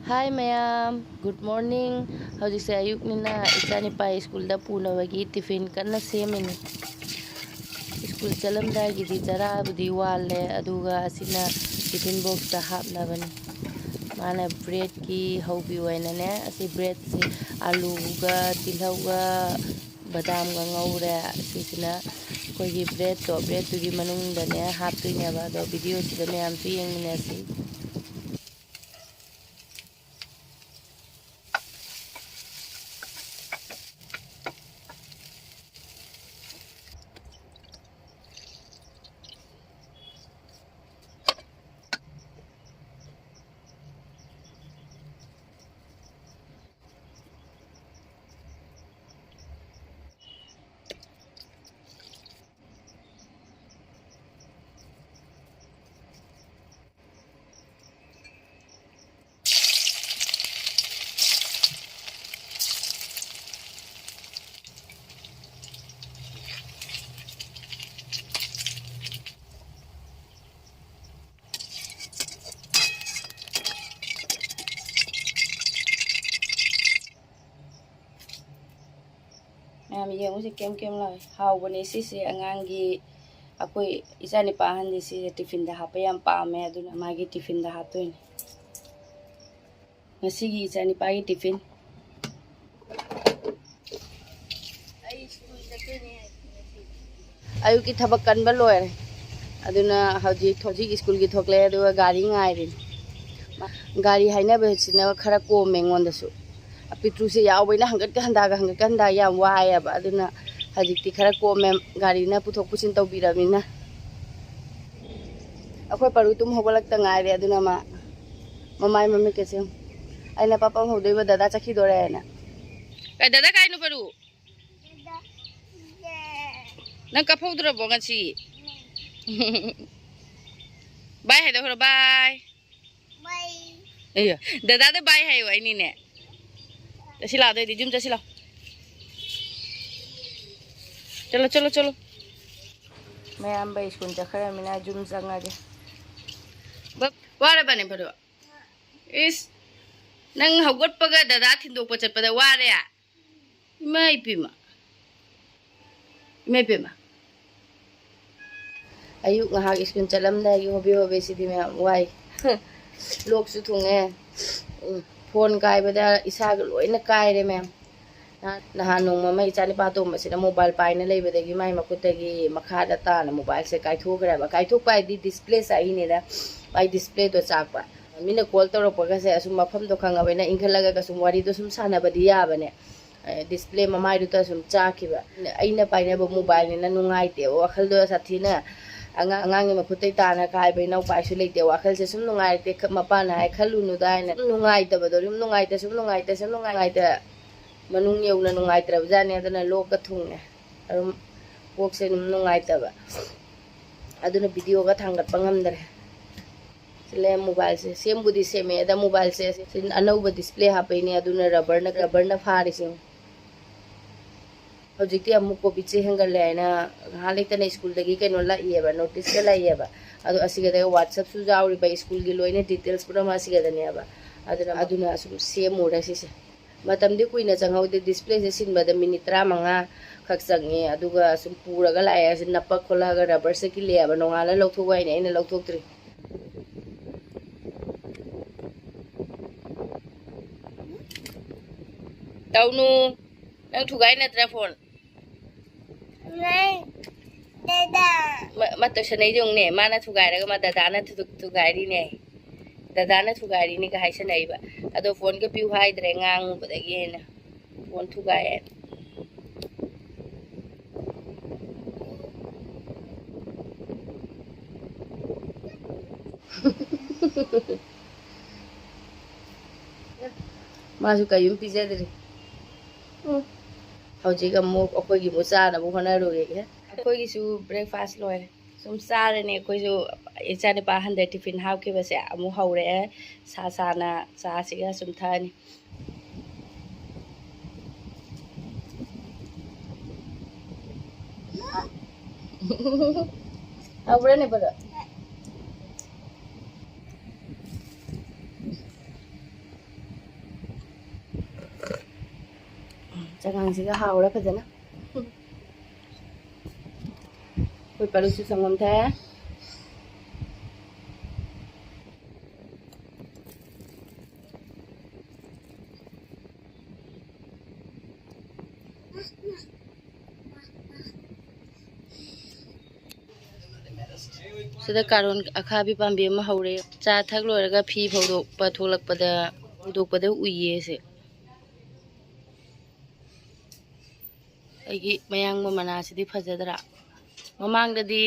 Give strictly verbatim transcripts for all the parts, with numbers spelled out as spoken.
Hi ꯃꯌꯥꯝ, good morning. ꯍꯧꯖꯤꯛꯁꯦ ꯑꯌꯨꯛꯅꯤꯅ ꯏꯆꯥꯅꯤꯄꯥ ꯁ꯭ꯀꯨꯜꯗ ꯄꯨꯅꯕꯒꯤ ꯇꯤꯐꯤꯟ ꯀꯟꯅ ꯁꯦꯝꯃꯤꯅꯤ꯫ ꯁ꯭ꯀꯨꯜ ꯆꯠꯂꯝꯗꯥꯏꯒꯤꯗꯤ ꯆꯔꯥꯕꯨꯗꯤ ꯋꯥꯜꯂꯦ, ꯑꯗꯨꯒ ꯑꯁꯤꯅ ꯇꯤꯐꯤꯟ ꯕꯣꯛꯁꯇ ꯍꯥꯞꯅꯕꯅꯤ꯫ ꯃꯥꯅ ꯕ꯭ꯔꯦꯗꯀꯤ ꯍꯧꯕꯤꯌꯨ ꯍꯥꯏꯅꯅꯦ, ꯑꯁꯤ ꯕ꯭ꯔꯦꯗꯁꯤ ꯑꯥꯂꯨꯒ ꯇꯤꯜꯍꯧꯒ ꯕꯗꯥꯝꯒ ꯉꯧꯔꯦ꯫ ꯑꯁꯤꯁꯤꯅ ꯑꯩꯈꯣꯏꯒꯤ ꯕ꯭ꯔꯦꯗꯇꯣ, ꯕ꯭ꯔꯦꯗꯇꯨꯒꯤ ꯃꯅꯨꯡꯗꯅꯦ ꯍꯥꯞꯇꯣꯏꯅꯦꯕ꯫ ꯑꯗꯣ ꯚꯤꯗꯤꯑꯣꯁꯤꯗ ꯃꯌꯥꯝꯁꯨ ꯌꯦꯡꯃꯤꯟꯅꯁꯤ꯫ ꯃꯌꯥꯝ ꯌꯦꯡꯉꯨꯁꯦ, ꯀꯦꯝ ꯀꯦꯝ ꯂꯥꯎꯋꯦ꯫ ꯍꯥꯎꯕꯅꯦ ꯁꯤꯁꯦ꯫ ꯑꯉꯥꯡꯒꯤ, ꯑꯩꯈꯣꯏ ꯏꯆꯥ ꯅꯨꯄꯥ ꯑꯍꯟꯗꯤ ꯁꯤꯁꯦ ꯇꯤꯐꯤꯟꯗ ꯍꯥꯞꯄ ꯌꯥꯝ ꯄꯥꯝꯃꯦ, ꯑꯗꯨꯅ ꯃꯥꯒꯤ ꯇꯤꯐꯤꯟꯗ ꯍꯥꯞꯇꯣꯏꯅꯦ꯫ ꯉꯁꯤꯒꯤ ꯏꯆꯥ ꯅꯨꯄꯥꯒꯤ ꯇꯤꯐꯤꯟ꯫ ꯑꯌꯨꯛꯀꯤ ꯊꯕꯛ ꯀꯟꯕ ꯂꯣꯏꯔꯦ꯫ ꯑꯗꯨꯅ ꯍꯧꯖꯤꯛ, ꯍꯧꯖꯤꯛ ꯁ꯭ꯀꯨꯜꯒꯤ ꯊꯣꯛꯂꯛꯑꯦ, ꯑꯗꯨꯒ ꯒꯥꯔꯤ ꯉꯥꯏꯔꯤꯅꯤ꯫ ꯒꯥꯔꯤ ꯍꯥꯏꯅꯕꯁꯤꯅ ꯈꯔ ꯀꯣꯝꯃꯦ ꯑꯩꯉꯣꯟꯗꯁꯨ꯫ ꯄꯤꯇ꯭ꯔꯨꯁꯦ ꯌꯥꯎꯕꯅꯤꯅ ꯍꯪꯒꯠꯀ ꯍꯟꯗꯥꯒ, ꯍꯪꯒꯠꯀ ꯍꯟꯗꯥ ꯌꯥꯝ ꯋꯥꯏꯑꯦꯕ꯫ ꯑꯗꯨꯅ ꯍꯧꯖꯤꯛꯇꯤ ꯈꯔ ꯀꯣꯝꯃꯦ, ꯒꯥꯔꯤꯅ ꯄꯨꯊꯣꯛ ꯄꯨꯁꯤꯟ ꯇꯧꯕꯤꯔꯕꯅꯤꯅ꯫ ꯑꯩꯈꯣꯏ ꯄꯔꯨ ꯇꯨꯝ ꯍꯧꯒꯠꯂꯛꯇ ꯉꯥꯏꯔꯦ, ꯑꯗꯨꯅ ꯃꯥ ꯃꯃꯥꯏ ꯃꯃꯤꯠꯀꯁꯦ ꯌꯦꯡꯉꯨ꯫ ꯑꯩꯅ ꯄꯥꯄꯝ ꯍꯧꯗꯣꯏꯕ, ꯗꯗꯥ ꯆꯠꯈꯤꯗꯣꯔꯦꯅ꯫ ꯀꯩ ꯗꯗꯥ ꯀꯥꯏꯅꯣ ꯄꯔꯨ? ꯅꯪ ꯀꯞꯍꯧꯗ꯭ꯔꯕꯣ ꯉꯁꯤ? ꯕꯥꯏ ꯍꯥꯏꯗꯣꯛꯈ꯭ꯔꯣ, ꯕꯥꯏ꯫ ꯑꯌꯣ, ꯗꯗꯥꯗ ꯕꯥꯏ ꯍꯥꯏꯌꯣ ꯍꯥꯏꯅꯤꯅꯦ꯫ ꯆꯠꯁꯤ ꯂꯥꯛꯑꯣ, ꯑꯗꯨꯑꯣꯏꯗꯤ ꯌꯨꯝ ꯆꯠꯁꯤ ꯂꯥꯛꯑꯣ꯫ ꯆꯠꯂꯣ, ꯆꯠꯂꯣ, ꯆꯠꯂꯣ꯫ ꯃꯌꯥꯝꯕ ꯁ꯭ꯀꯨꯜ ꯆꯠꯈ꯭ꯔꯃꯤꯅ ꯌꯨꯝ ꯆꯪꯉꯒꯦ꯫ ꯕ-, ꯋꯥꯔꯕꯅꯦ ꯐꯔꯨ? ꯏꯁ, ꯅꯪ ꯍꯧꯒꯠꯄꯒ ꯗꯗꯥ ꯊꯤꯟꯗꯣꯛꯄ ꯆꯠꯄꯗ ꯋꯥꯔꯦ? ꯏꯃꯥ ꯏꯄꯦꯝꯃ, ꯏꯃꯥ ꯏꯄꯦꯝꯃ꯫ ꯑꯌꯨꯛ ꯉꯥꯏꯍꯥꯛ ꯁ꯭ꯀꯨꯜ ꯆꯠꯂꯝꯗꯥꯏꯒꯤ ꯍꯣꯕꯦ ꯍꯣꯕꯦ ꯁꯤꯗꯤ ꯃꯌꯥꯝ ꯋꯥꯏ꯫ ꯂꯣꯛꯁꯨ ꯊꯨꯡꯉꯦ꯫ ꯎꯝ, ꯐꯣꯟ ꯀꯥꯏꯕꯗ ꯏꯁꯥꯒ ꯂꯣꯏꯅ ꯀꯥꯏꯔꯦ ꯃꯌꯥꯝ꯫ ꯅꯍꯥꯟ, ꯅꯍꯥꯟ ꯅꯣꯡꯃ ꯑꯃ ꯏꯆꯥꯅꯤꯄꯥ ꯑꯇꯣꯝꯕꯁꯤꯅ ꯃꯣꯕꯥꯏꯜ ꯄꯥꯏꯅ ꯂꯩꯕꯗꯒꯤ ꯃꯥꯏ ꯃꯈꯨꯠꯇꯒꯤ ꯃꯈꯥꯗ ꯇꯥꯅ ꯃꯣꯕꯥꯏꯜꯁꯦ ꯀꯥꯏꯊꯣꯛꯈ꯭ꯔꯦꯕ꯫ ꯀꯥꯏꯊꯣꯛꯄ ꯍꯥꯏꯗꯤ ꯗꯤꯁꯄ꯭ꯂꯦ ꯆꯥꯛꯏꯅꯦꯗ꯫ ꯃꯥꯏ ꯗꯤꯁꯄ꯭ꯂꯦꯗꯣ ꯆꯥꯛꯄ꯫ ꯃꯤꯅ ꯀꯣꯜ ꯇꯧꯔꯛꯄꯒꯁꯦ ꯑꯁꯨꯝ ꯃꯐꯝꯗꯣ ꯈꯪꯉꯕꯅꯤꯅ ꯏꯟꯈꯠꯂꯒ ꯁꯨꯝ ꯋꯥꯔꯤꯗꯣ ꯁꯨꯝ ꯁꯥꯟꯅꯕꯗꯤ ꯌꯥꯕꯅꯦ꯫ ꯑꯦ, ꯗꯤꯁꯄ꯭ꯂꯦ ꯃꯃꯥꯏꯗꯨꯗ ꯁꯨꯝ ꯆꯥꯛꯈꯤꯕ꯫ ꯑꯩꯅ ꯄꯥꯏꯅꯕ ꯃꯣꯕꯥꯏꯜꯅꯤꯅ ꯅꯨꯡꯉꯥꯏꯇꯦꯕ, ꯋꯥꯈꯜꯗꯣ ꯁꯥꯊꯤꯅ꯫ ꯑꯉꯥꯡ, ꯑꯉꯥꯡꯒꯤ ꯃꯈꯨꯠꯇꯩ ꯇꯥꯅ ꯀꯥꯏꯕ ꯏꯅꯥꯎꯄꯥꯁꯨ ꯂꯩꯇꯦ꯫ ꯋꯥꯈꯜꯁꯦ ꯁꯨꯝ ꯅꯨꯡꯉꯥꯏꯔꯛꯇꯦ꯫ ꯈ-, ꯃꯄꯥꯅ ꯍꯥꯏ ꯈꯜꯂꯨꯅꯨꯗ ꯍꯥꯏꯅ꯫ ꯁꯨꯝ ꯅꯨꯡꯉꯥꯏꯇꯕꯗꯣ, ꯁꯨꯝ ꯅꯨꯡꯉꯥꯏꯇ, ꯁꯨꯝ ꯅꯨꯡꯉꯥꯏꯇ, ꯁꯨꯝ ꯅꯨꯡꯉꯥꯏꯇ꯫ ꯃꯅꯨꯡ ꯌꯧꯅ ꯅꯨꯡꯉꯥꯏꯇ꯭ꯔꯕꯖꯥꯠꯅꯤ꯫ ꯑꯗꯨꯅ ꯂꯣꯛꯀ ꯊꯨꯡꯉꯦ꯫ ꯑꯗꯨꯝ ꯀꯣꯛꯁꯦ ꯑꯗꯨꯝ ꯅꯨꯡꯉꯥꯏꯇꯕ꯫ ꯑꯗꯨꯅ ꯚꯤꯗꯤꯑꯣꯒ ꯊꯥꯡꯒꯠꯄ ꯉꯝꯗ꯭ꯔꯦ꯫ ꯁꯤ ꯂꯩ ꯃꯣꯕꯥꯏꯜꯁꯦ꯫ ꯁꯦꯝꯕꯨꯗꯤ ꯁꯦꯝꯃꯦ꯫ ꯑꯗ ꯃꯣꯕꯥꯏꯜꯁꯦ ꯁꯤ ꯑꯅꯧꯕ ꯗꯤꯁꯄ꯭ꯂꯦ ꯍꯥꯞꯄꯩꯅꯦ꯫ ꯑꯗꯨꯅ ꯔꯕꯔꯅ, ꯔꯕꯔꯅ ꯐꯥꯔꯤꯁꯤꯡ꯫ ꯍꯧꯖꯤꯛꯇꯤ ꯑꯃꯨꯛ ꯀꯣꯚꯤꯠꯁꯦ ꯍꯦꯟꯒꯠꯂꯦ ꯍꯥꯏꯅ ꯉꯥꯏꯍꯥꯛ ꯂꯩꯇꯅ ꯁ꯭ꯀꯨꯜꯗꯒꯤ ꯀꯩꯅꯣ ꯂꯥꯛꯏꯑꯕ, ꯅꯣꯇꯤꯁꯀ ꯂꯥꯛꯏꯑꯕ꯫ ꯑꯗꯣ ꯑꯁꯤꯒꯗ WhatsApp-ꯁꯨ ꯌꯥꯎꯔꯤꯕ, ꯁ꯭ꯀꯨꯜꯒꯤ ꯂꯣꯏꯅ details ꯄꯨꯝꯅꯃꯛ ꯑꯁꯤꯒꯗꯅꯦꯕ꯫ ꯑꯗꯨꯅ, ꯑꯗꯨꯅ ꯑꯁꯨꯝ ꯁꯦꯝꯃꯨꯔꯦ ꯁꯤꯁꯦ꯫ ꯃꯇꯝꯗꯤ ꯀꯨꯏꯅ ꯆꯪꯍꯧꯗꯦ, ꯗꯤꯁꯄ꯭ꯂꯦꯁꯦ ꯁꯤꯟꯕꯗ ꯃꯤꯅꯤꯠ ꯇꯔꯥꯃꯉꯥ ꯈꯛ ꯆꯪꯉꯦ꯫ ꯑꯗꯨꯒ ꯁꯨꯝ ꯄꯨꯔꯒ ꯂꯥꯛꯑꯦ꯫ ꯑꯁꯤ ꯅꯞꯄ ꯈꯣꯠꯂꯛꯑꯒ ꯔꯕꯔꯁꯦ ꯀꯤꯜꯂꯛꯑꯦꯕ꯫ ꯅꯣꯡꯉꯥꯜꯂ ꯂꯧꯊꯣꯛꯎ ꯍꯥꯏꯅꯦ, ꯑꯩꯅ ꯂꯧꯊꯣꯛꯇ꯭ꯔꯤ꯫ ꯇꯧꯅꯨ꯫ ꯅꯪ ꯊꯨꯒꯥꯏ ꯅꯠꯇ꯭ꯔꯥ ꯐꯣꯟ? ꯅꯪ, ꯗꯗꯥ꯫ ꯃ-, ꯃꯥ ꯇꯧꯁꯟꯅꯩꯗꯣ ꯌꯦꯡꯉꯨꯅꯦ꯫ ꯃꯥꯅ ꯊꯨꯒꯥꯏꯔꯒ ꯃꯥ ꯗꯗꯥꯅ ꯊꯨ-, ꯊꯨꯒꯥꯏꯔꯤꯅꯦ꯫ ꯗꯗꯥꯅ ꯊꯨꯒꯥꯏꯔꯤꯅꯦꯒ ꯍꯥꯏꯁꯟꯅꯩꯕ꯫ ꯑꯗꯣ ꯐꯣꯟꯒ ꯄꯤꯌꯨ ꯍꯥꯏꯗ꯭ꯔꯦ ꯉꯥꯡꯉꯨꯕꯗꯒꯤ ꯍꯦꯟꯅ꯫ ꯐꯣꯟ ꯊꯨꯒꯥꯏ ꯍꯥꯏ꯫ ꯃꯥꯁꯨ ꯀꯔꯤꯝ ꯄꯤꯖꯗ꯭ꯔꯤ꯫ ꯎꯝ꯫ ꯍꯧꯖꯤꯛ ꯑꯃꯨꯛ ꯑꯩꯈꯣꯏꯒꯤ ꯑꯃꯨꯛ ꯆꯥꯅꯕ ꯍꯣꯠꯅꯔꯨꯔꯦ꯫ ꯑꯩꯈꯣꯏꯒꯤꯁꯨ breakfast ꯂꯣꯏꯔꯦ꯫ ꯁꯨꯝ ꯆꯥꯔꯅꯤ ꯑꯩꯈꯣꯏꯁꯨ꯫ ꯏꯆꯥꯅꯨꯄꯥ ꯍꯟꯗꯛ tiffin ꯍꯥꯞꯈꯤꯕꯁꯦ ꯑꯃꯨꯛ ꯍꯧꯔꯛꯑꯦ꯫ ꯁꯥ ꯁꯥꯅ ꯆꯥꯁꯤꯒ ꯁꯨꯝ ꯊꯛꯑꯅꯤ꯫ ꯍꯥꯎꯕ꯭ꯔꯥꯅꯦ ꯕꯗꯣ? ꯑꯉꯥꯡꯁꯤꯒ ꯍꯥꯎꯔꯦ ꯐꯖꯅ꯫ ꯑꯩꯈꯣꯏ ꯄꯔꯨꯁꯨ ꯁꯪꯒꯣꯝ ꯊꯛꯑꯦ꯫ ꯁꯤꯗ ꯀꯥꯔꯣꯟ ꯑꯈꯥꯕꯤ ꯄꯥꯝꯕꯤ ꯑꯃ ꯍꯧꯔꯦ꯫ ꯆꯥ ꯊꯛ ꯂꯣꯏꯔꯒ ꯐꯤ ꯐꯧꯗꯣꯛꯄ ꯊꯣꯛꯂꯛꯄꯗ, ꯐꯧꯗꯣꯛꯄꯗ ꯎꯏꯌꯦ ꯁꯦ꯫ ꯑꯩꯒꯤ ꯃꯌꯥꯡꯕ ꯃꯅꯥꯁꯤꯗꯤ ꯐꯖꯗ꯭ꯔꯥ? ꯃꯃꯥꯡꯗꯗꯤ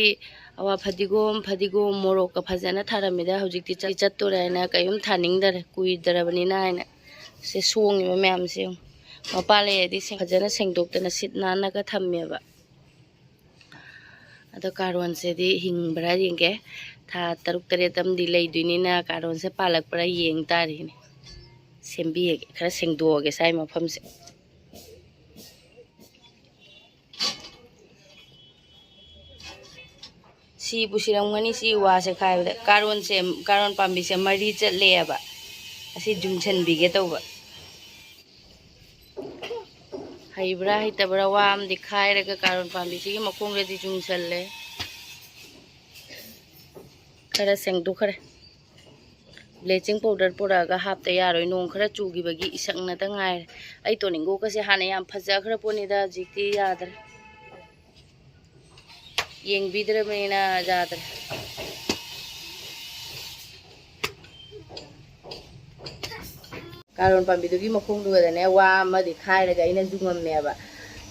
ꯑꯋꯥ ꯐꯗꯤꯒꯣꯝ, ꯐꯗꯤꯒꯣꯝ, ꯃꯣꯔꯣꯛꯀ ꯐꯖꯅ ꯊꯥꯔꯝꯃꯤꯗ, ꯍꯧꯖꯤꯛꯇꯤ ꯆꯠ-, ꯆꯠꯇꯣꯔꯦ ꯍꯥꯏꯅ ꯀꯔꯤꯝ ꯊꯥꯅꯤꯡꯗꯔꯦ, ꯀꯨꯏꯗ꯭ꯔꯕꯅꯤꯅ ꯍꯥꯏꯅ꯫ ꯁꯦ ꯁꯣꯡꯉꯤꯕ ꯃꯌꯥꯝꯁꯦ ꯌꯦꯡꯉꯨ꯫ ꯃꯄꯥ ꯂꯩꯔꯗꯤ ꯁꯦ-, ꯐꯖꯅ ꯁꯦꯡꯗꯣꯛꯇꯅ ꯁꯤꯠ ꯅꯥꯟꯅꯒ ꯊꯝꯃꯦꯕ꯫ ꯑꯗꯣ ꯀꯥꯔꯣꯟꯁꯤꯗꯤ ꯍꯤꯡꯕ꯭ꯔꯥ ꯌꯦꯡꯒꯦ꯫ ꯊꯥ ꯇꯔꯨꯛ ꯇꯔꯦꯠ ꯑꯃꯗꯤ ꯂꯩꯗꯣꯏꯅꯤꯅ ꯀꯥꯔꯣꯟꯁꯦ ꯄꯥꯜꯂꯛꯄ꯭ꯔꯥ ꯌꯦꯡ ꯇꯥꯔꯤꯅꯦ꯫ ꯁꯦꯝꯕꯤꯔꯒꯦ, ꯈꯔ ꯁꯦꯡꯗꯣꯛꯑꯒꯦ ꯁ꯭ꯋꯥꯏ ꯃꯐꯝꯁꯦ꯫ ꯁꯤꯕꯨ ꯁꯤꯔꯝꯒꯅꯤ, ꯁꯤ ꯋꯥꯁꯦ ꯈꯥꯏꯕꯗ꯫ ꯀꯥꯔꯣꯟꯁꯦ, ꯀꯥꯔꯣꯟ ꯄꯥꯝꯕꯤꯁꯦ ꯃꯔꯤ ꯆꯠꯂꯦꯕ꯫ ꯑꯁꯤ ꯌꯨꯡꯁꯟꯕꯤꯒꯦ ꯇꯧꯕ꯫ ꯍꯩꯕ꯭ꯔꯥ ꯍꯩꯇꯕ꯭ꯔꯥ ꯋꯥ ꯑꯃꯗꯤ ꯈꯥꯏꯔꯒ ꯀꯥꯔꯣꯟ ꯄꯥꯝꯕꯤꯁꯤꯒꯤ ꯃꯈꯣꯡꯗꯗꯤ ꯌꯨꯡꯁꯜꯂꯦ꯫ ꯈꯔ ꯁꯦꯡꯗꯣꯛꯈ꯭ꯔꯦ꯫ ꯕ꯭ꯂꯦꯆꯤꯡ ꯄꯥꯎꯗꯔ ꯄꯨꯔꯛꯑꯒ ꯍꯥꯞꯇ ꯌꯥꯔꯣꯏ, ꯅꯣꯡ ꯈꯔ ꯆꯨꯈꯤꯕꯒꯤ ꯏꯁꯪꯅꯇ ꯉꯥꯏꯔꯦ꯫ ꯑꯩ ꯇꯣꯅꯤꯡꯀꯣꯛꯀꯁꯦ ꯍꯥꯟꯅ ꯌꯥꯝ ꯐꯖꯈ꯭ꯔ ꯄꯣꯠꯅꯤꯗ, ꯍꯧꯖꯤꯛꯇꯤ ꯌꯥꯗ꯭ꯔꯦ꯫ ꯌꯦꯡꯕꯤꯗ꯭ꯔꯕꯅꯤꯅ ꯌꯥꯗ꯭ꯔꯦ꯫ ꯀꯥꯔꯣꯟ ꯄꯥꯝꯕꯤꯗꯨꯒꯤ ꯃꯈꯣꯡꯗꯨꯒꯗꯅꯦ ꯋꯥ ꯑꯃꯗꯤ ꯈꯥꯏꯔꯒ ꯑꯩꯅ ꯌꯨꯡꯉꯝꯃꯦꯕ꯫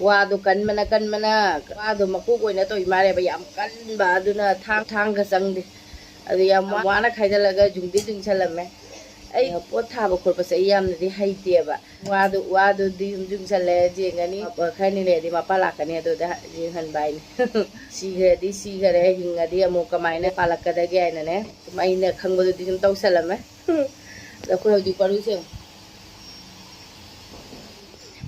ꯋꯥꯗꯣ ꯀꯟꯕꯅ ꯀꯟꯕꯅ, ꯋꯥꯗꯣ ꯃꯀꯣꯛ ꯑꯣꯏꯅ ꯇꯧꯏ ꯃꯥꯜꯂꯦꯕ, ꯌꯥꯝ ꯀꯟꯕ꯫ ꯑꯗꯨꯅ ꯊꯥꯡ, ꯊꯥꯡꯒ ꯆꯪꯗꯦ꯫ ꯑꯗꯨ ꯌꯥꯝ ꯋꯥꯅ ꯈꯥꯏꯗꯠꯂꯒ ꯌꯨꯡꯗꯤ ꯌꯨꯡꯁꯜꯂꯝꯃꯦ꯫ ꯑꯩ ꯄꯣꯠ ꯊꯥꯕ ꯈꯣꯠꯄꯁꯦ ꯑꯩ ꯌꯥꯝꯅꯗꯤ ꯍꯩꯇꯦꯕ꯫ ꯋꯥꯗꯨ, ꯋꯥꯗꯨꯗꯤ ꯌꯨꯝ ꯌꯨꯡꯁꯜꯂꯦ, ꯌꯦꯡꯒꯅꯤ꯫ ꯈꯔꯅꯤ ꯂꯩꯔꯗꯤ ꯃꯄꯥ ꯂꯥꯛꯀꯅꯤ, ꯑꯗꯨꯗ ꯌꯦꯡꯍꯟꯕ ꯍꯥꯏꯅꯤ꯫ ꯁꯤꯈ꯭ꯔꯗꯤ ꯁꯤꯈꯔꯦ, ꯍꯤꯡꯉꯗꯤ ꯑꯃꯨꯛ ꯀꯃꯥꯏꯅ ꯄꯥꯜꯂꯛꯀꯗꯒꯦ ꯍꯥꯏꯅꯅꯦ꯫ ꯁꯨꯝ ꯑꯩꯅ ꯈꯪꯕꯗꯨꯗꯤ ꯁꯨꯝ ꯇꯧꯁꯜꯂꯝꯃꯦ꯫ ꯑꯗꯣ ꯑꯩꯈꯣꯏ ꯍꯧꯖꯤꯛ ꯄꯔꯨꯁꯦ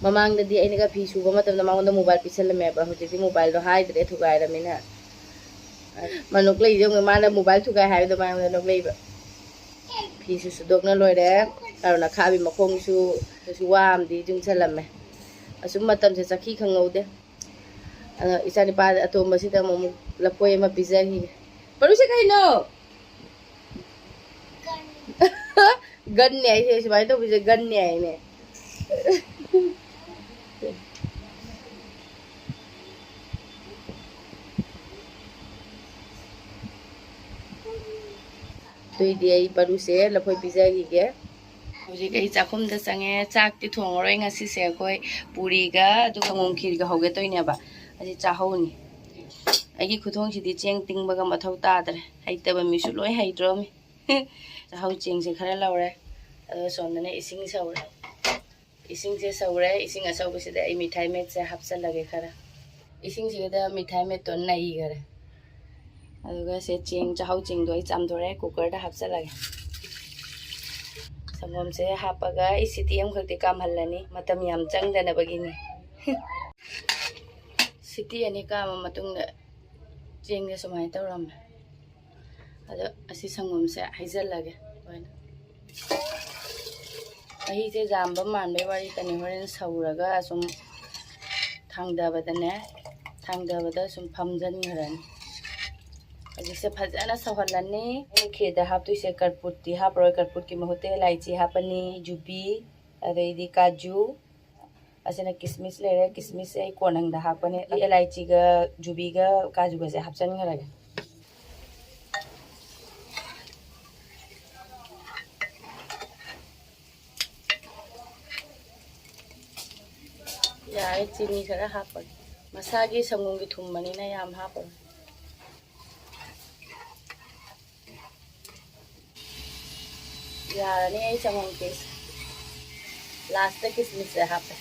ꯃꯃꯥꯡꯗꯗꯤ ꯑꯩꯅꯒ ꯐꯤ ꯁꯨꯕ ꯃꯇꯝꯗ ꯃꯉꯣꯟꯗ ꯃꯣꯕꯥꯏꯜ ꯄꯤꯁꯜꯂꯝꯃꯦꯕ꯫ ꯍꯧꯖꯤꯛꯇꯤ ꯃꯣꯕꯥꯏꯜꯗꯣ ꯍꯥꯏꯗ꯭ꯔꯦ, ꯊꯨꯒꯥꯏꯔꯃꯤꯅ꯫ ꯃꯥ ꯅꯣꯛꯂꯛꯏꯗꯣ ꯌꯦꯡꯉꯨ, ꯃꯥꯅ ꯃꯣꯕꯥꯏꯜ ꯊꯨꯒꯥꯏ ꯍꯥꯏꯕꯗꯣ ꯃꯉꯣꯟꯗ ꯅꯣꯛꯂꯛꯏꯕ꯫ ꯐꯤꯁꯨ ꯁꯨꯗꯣꯛꯅ ꯂꯣꯏꯔꯦ꯫ ꯀꯥꯔꯣꯟ ꯑꯈꯥꯕꯤ ꯃꯈꯣꯡꯁꯨ, ꯁꯨ ꯋꯥ ꯑꯃꯗꯤ ꯌꯨꯡꯁꯜꯂꯝꯃꯦ꯫ ꯑꯁꯨꯝ ꯃꯇꯝꯁꯦ ꯆꯠꯈꯤ ꯈꯪꯍꯧꯗꯦ꯫ ꯑꯗꯣ ꯏꯆꯥꯅꯤꯄꯥ ꯑꯇꯣꯝꯕꯁꯤꯗ ꯑꯃꯨꯛ ꯂꯐꯣꯏ ꯑꯃ ꯄꯤꯖꯈꯤꯒꯦ꯫ ꯄꯔꯨꯁꯦ ꯀꯩꯅꯣ? ꯒꯟꯅꯦ ꯍꯥꯏꯁꯦ, ꯁꯨꯃꯥꯏꯅ ꯇꯧꯕꯁꯦ ꯒꯟꯅꯦ ꯍꯥꯏꯅꯦ꯫ ꯑꯗꯨꯏꯗꯤ ꯑꯩ ꯄꯔꯨꯁꯦ ꯂꯐꯣꯏ ꯄꯤꯖꯈꯤꯒꯦ꯫ ꯍꯧꯖꯤꯛ ꯑꯩ ꯆꯥꯛꯈꯨꯝꯗ ꯆꯪꯉꯦ꯫ ꯆꯥꯛꯇꯤ ꯊꯣꯡꯉꯔꯣꯏ ꯉꯁꯤꯁꯦ꯫ ꯑꯩꯈꯣꯏ ꯄꯨꯔꯤꯒ ꯑꯗꯨꯒ ꯁꯪꯒꯣꯝ ꯈꯤꯔꯒ ꯍꯧꯒꯦ ꯇꯧꯔꯤꯅꯦꯕ꯫ ꯑꯁꯤ ꯆꯥꯍꯧꯅꯤ꯫ ꯑꯩꯒꯤ ꯈꯨꯊꯣꯡꯁꯤꯗꯤ ꯆꯦꯡ ꯇꯤꯡꯕꯒ ꯃꯊꯧ ꯇꯥꯗ꯭ꯔꯦ꯫ ꯍꯩꯇꯕ ꯃꯤꯁꯨ ꯂꯣꯏ ꯍꯩꯗ꯭ꯔꯣꯃꯤ꯫ ꯆꯥꯍꯧ ꯆꯦꯡꯁꯦ ꯈꯔ ꯂꯧꯔꯦ꯫ ꯑꯗꯨꯒ ꯁꯣꯝꯗꯅ ꯏꯁꯤꯡ ꯁꯧꯔꯦ꯫ ꯏꯁꯤꯡꯁꯦ ꯁꯧꯔꯦ꯫ ꯏꯁꯤꯡ ꯑꯁꯧꯕꯁꯤꯗ ꯑꯩ ꯃꯤꯊꯥꯏ ꯃꯦꯠꯁꯦ ꯍꯥꯞꯆꯜꯂꯒꯦ ꯈꯔ꯫ ꯏꯁꯤꯡꯁꯤꯗ ꯃꯤꯊꯥꯏ ꯃꯦꯠꯇꯣ ꯅꯩꯈꯔꯦ꯫ ꯑꯗꯨꯒ ꯁꯦ ꯆꯦꯡ, ꯆꯥꯍꯧ ꯆꯦꯡꯗꯣ ꯑꯩ ꯆꯥꯝꯊꯣꯔꯛꯑꯦ, ꯀꯨꯀꯔꯗ ꯍꯥꯞꯆꯜꯂꯒꯦ꯫ ꯁꯪꯒꯣꯝꯁꯦ ꯍꯥꯞꯄꯒ ꯑꯩ ꯁꯤꯇꯤ ꯑꯃꯈꯛꯇꯤ ꯀꯥꯝꯍꯜꯂꯅꯤ, ꯃꯇꯝ ꯌꯥꯝ ꯆꯪꯗꯅꯕꯒꯤꯅꯤ꯫ ꯁꯤꯇꯤ ꯑꯅꯤ ꯀꯥꯝꯃ ꯃꯇꯨꯡꯗ ꯆꯦꯡꯁꯦ ꯁꯨꯃꯥꯏꯅ ꯇꯧꯔꯝꯃꯦ꯫ ꯑꯗꯣ ꯑꯁꯤ ꯁꯪꯒꯣꯝꯁꯦ ꯍꯩꯖꯤꯜꯂꯒꯦ ꯂꯣꯏꯅ꯫ ꯃꯍꯤꯁꯦ ꯌꯥꯝꯕ ꯃꯥꯟꯕꯩ ꯋꯥꯔꯤꯇꯅꯤ, ꯍꯣꯔꯦꯟ ꯁꯧꯔꯒ ꯁꯨꯝ ꯊꯥꯡꯗꯕꯗꯅꯦ, ꯊꯥꯡꯗꯕꯗ ꯁꯨꯝ ꯐꯝꯖꯟꯈ꯭ꯔꯅꯤ꯫ ꯍꯧꯖꯤꯛꯁꯦ ꯐꯖꯅ ꯁꯧꯍꯜꯂꯅꯤ꯫ ꯑꯩꯅ ꯈꯦꯔꯗ ꯍꯥꯞꯇꯣꯏꯁꯦ ꯀꯔꯄꯨꯔꯇꯤ ꯍꯥꯞꯄꯔꯣꯏ, ꯀꯔꯄꯨꯔꯀꯤ ꯃꯍꯨꯠꯇ ꯏꯂꯥꯏꯆꯤ ꯍꯥꯞꯄꯅꯤ, ꯌꯨꯕꯤ, ꯑꯗꯩꯗꯤ ꯀꯥꯖꯨ, ꯑꯁꯤꯅ ꯀꯤꯁꯃꯤꯁ ꯂꯩꯔꯦ, ꯀꯤꯁꯃꯤꯁꯁꯦ ꯑꯩ ꯀꯣꯟꯅꯪꯗ ꯍꯥꯞꯄꯅꯦ꯫ ꯑꯦꯂꯥꯏꯆꯤꯒ ꯌꯨꯕꯤꯒ ꯀꯥꯖꯨꯒꯁꯦ ꯍꯥꯞꯆꯤꯟꯈ꯭ꯔꯒꯦ꯫ ꯌꯥꯔꯦ, ꯆꯤꯅꯤ ꯈꯔ ꯍꯥꯞꯄꯒꯦ꯫ ꯃꯁꯥꯒꯤ ꯁꯪꯒꯣꯝꯒꯤ ꯊꯨꯝꯕꯅꯤꯅ ꯌꯥꯝ ꯍꯥꯞꯄꯣꯏ꯫ ꯌꯥꯔꯅꯤ, ꯑꯩ ꯁꯪꯒꯣꯝ ꯈꯦꯔ꯫ ꯂꯥꯁꯇ ꯀꯤꯁꯃꯤꯁꯁꯦ ꯍꯥꯞꯄꯦ꯫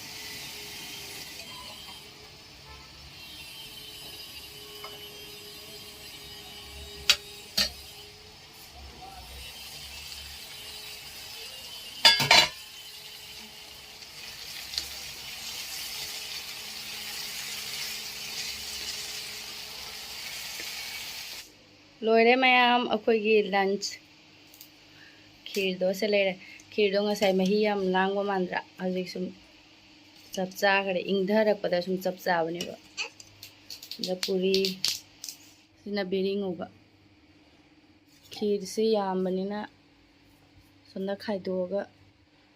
ꯂꯣꯏꯔꯦ ꯃꯌꯥꯝ, ꯑꯩꯈꯣꯏꯒꯤ ꯂꯟꯆ꯫ ꯈꯤꯔꯗꯣ ꯁꯦ ꯂꯩꯔꯦ꯫ ꯈꯤꯔꯗꯣ ꯉꯁꯥꯏ ꯃꯍꯤ ꯌꯥꯝ ꯂꯥꯡꯕ ꯃꯥꯟꯗ꯭ꯔꯥ? ꯍꯧꯖꯤꯛ ꯁꯨꯝ ꯆꯞ ꯆꯥꯈꯔꯦ, ꯏꯪꯊꯔꯛꯄꯗ ꯁꯨꯝ ꯆꯞ ꯆꯥꯕꯅꯦꯕ꯫ ꯑꯗ ꯄꯨꯔꯤ ꯁꯤꯅ ꯕꯦꯔꯤ ꯉꯧꯕ꯫ ꯈꯤꯔꯁꯦ ꯌꯥꯝꯕꯅꯤꯅ ꯁꯣꯝꯗ ꯈꯥꯏꯗꯣꯛꯑꯒ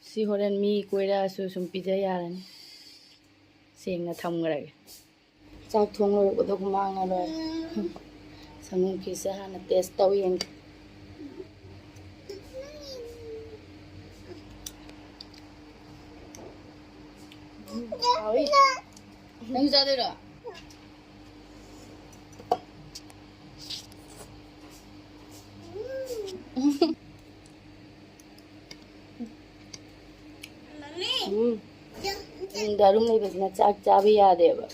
ꯁꯤ ꯍꯣꯔꯦꯟ ꯃꯤ ꯀꯣꯏꯔꯛꯑꯁꯨ ꯁꯨꯝ ꯄꯤꯖ ꯌꯥꯔꯅꯤ꯫ ꯁꯦꯡꯅ ꯊꯝꯈ꯭ꯔꯒꯦ꯫ ꯆꯥꯛ ꯊꯣꯡ ꯂꯣꯏꯔꯛꯄꯗ ꯍꯨꯃꯥꯡꯅ ꯂꯣꯏꯔꯦ꯫ ꯁꯪꯒꯣꯝ ꯈꯤꯔꯁꯦ ꯍꯥꯟꯅ ꯇꯦꯁ ꯇꯧ ꯌꯦꯡꯒꯦ꯫ ꯍꯥꯎꯏ꯫ ꯅꯪ ꯆꯥꯗꯣꯏꯔꯣ? ꯎꯝ꯫ ꯌꯨꯝꯗ ꯑꯗꯨꯝ ꯂꯩꯕꯁꯤꯅ ꯆꯥꯛ ꯆꯥꯕ ꯌꯥꯗꯦꯕ꯫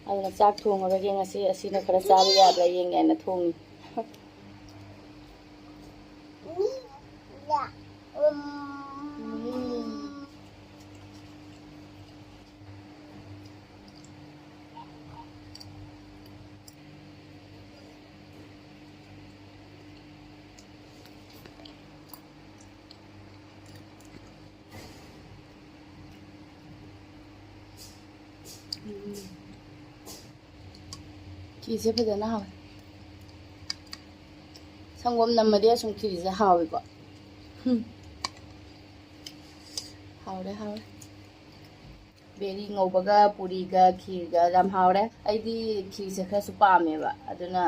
ꯑꯗꯨꯅ ꯆꯥꯛ ꯊꯣꯡꯉꯔꯣꯏꯒꯦ ꯉꯁꯤ, ꯑꯁꯤꯅ ꯈꯔ ꯆꯥꯕ ꯌꯥꯕ꯭ꯔꯥ ꯌꯦꯡꯒꯦ ꯍꯥꯏꯅ ꯊꯣꯡꯉꯤ꯫ ꯈꯤꯔꯁꯦ ꯐꯖꯅ ꯍꯥꯎꯋꯦ꯫ ꯁꯪꯒꯣꯝ ꯅꯝꯃꯗꯤ ꯑꯁꯨꯝ ꯈꯤꯔꯁꯦ ꯍꯥꯎꯋꯤꯀꯣ꯫ ꯍꯝ꯫ ꯍꯥꯎꯔꯦ, ꯍꯥꯎꯔꯦ꯫ ꯕꯦꯔꯤ ꯉꯧꯕꯒ ꯄꯨꯔꯤꯒ ꯈꯤꯔꯒ ꯌꯥꯝ ꯍꯥꯎꯔꯦ꯫ ꯑꯩꯗꯤ ꯈꯤꯔꯁꯦ ꯈꯔꯁꯨ ꯄꯥꯝꯃꯦꯕ, ꯑꯗꯨꯅ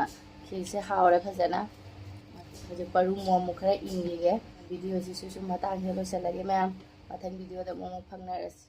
ꯈꯤꯔꯁꯦ ꯍꯥꯎꯔꯦ ꯐꯖꯅ꯫ ꯍꯧꯖꯤꯛ ꯄꯔꯨꯝ ꯑꯃꯨꯛ ꯈꯔ ꯏꯪꯈꯤꯒꯦ꯫ ꯚꯤꯗꯤꯑꯣꯁꯤꯁꯨ ꯁꯨꯝ ꯃꯇꯥꯡꯁꯤꯗ ꯂꯣꯏꯁꯤꯜꯂꯒꯦ ꯃꯌꯥꯝ꯫ ꯃꯊꯪ ꯚꯤꯗꯤꯑꯣꯗ ꯑꯃꯨꯛ, ꯑꯃꯨꯛ ꯐꯪꯅꯔꯁꯤ꯫